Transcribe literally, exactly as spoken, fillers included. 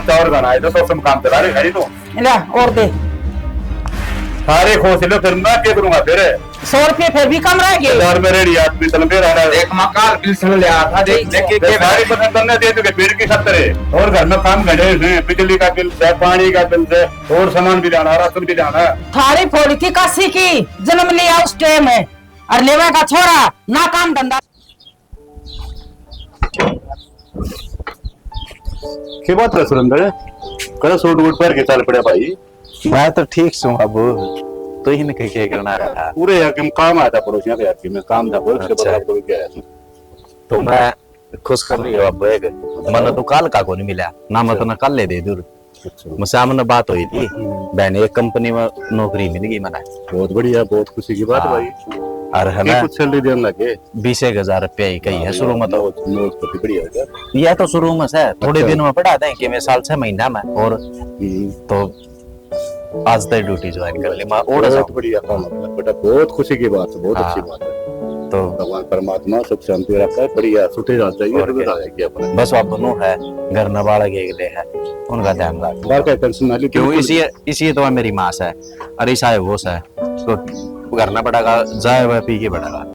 चार घना है तो, तो तुम काम चला रहे खड़ी तो। ले, और दे। सारे खोस ले, फिर मैं क्या करूंगा फिर? सौ रुपये फिर भी कम रह गए। हजार में रेडी आदमी तन पे रहना है। देख, मैं काल बिल सुन लिया था, देख, देख के ये सारी पसंद करने दे, तुझे पेट की खातर है। और घर में काम घटे हैं, बिजली का बिल है, पानी का बिल है, और सामान भी लाना, राशन भी लाना। थारी फोड़ी थी काशी की, जन्म लिया उस टाइम है, और लेवे का छोरा, ना काम धंधा। के बात है सुरेंद्र? कड़ा सूट वूट पहन के चल पड़ा भाई। मैं तो ठीक सूं बाबू, तू ही नहीं कह के करना रहा। पूरे यार, हम काम आया था पड़ोसियां के यार, कि मैं काम था, बोल, उसके अच्छा। बदला कोई क्या है? तो मैं खुशखबरी है बाबू एक, मन्ने तो काल का को नहीं मिला ना, मैं तो ना काल ले दे दूर। अच्छा। मैं सामने बात हुई थी, हम्म। बहन एक कंपनी में नौकरी मिल गई मन्ने। बहुत बढ़िया, बहुत खुशी की बात हाँ। भाई। और है के ना, कुछ सैलरी देने लगे? बीस एक हजार रुपया ही कही है हाँ, शुरू में तो। मौज, मौज तो बढ़िया हो गया। यह तो शुरू में से, थोड़े अच्छा। दिन में बढ़ा दें कि मैं साल छह महीना में, और हम्म। तो आज तक ड्यूटी ज्वाइन कर ली मैं, और बहुत जाऊँ। बढ़िया काम है बेटा, बहुत खुशी की बात है, बहुत हाँ। अच्छी बात है। तो भगवान परमात्मा सुख शांति रखे, बढ़िया सुखी रहना चाहिए, और तो क्या? बताया कि अपने बस बाबू नो है, घर न बालक एक ले है, उनका ध्यान रख। बाहर का टेंशन ना ली, क्यों बिल्कुल। इसी, इसी तो मेरी माँ से, अरे साहब वो से, तो घर ना पड़ेगा, जाए वह पी के पड़ेगा।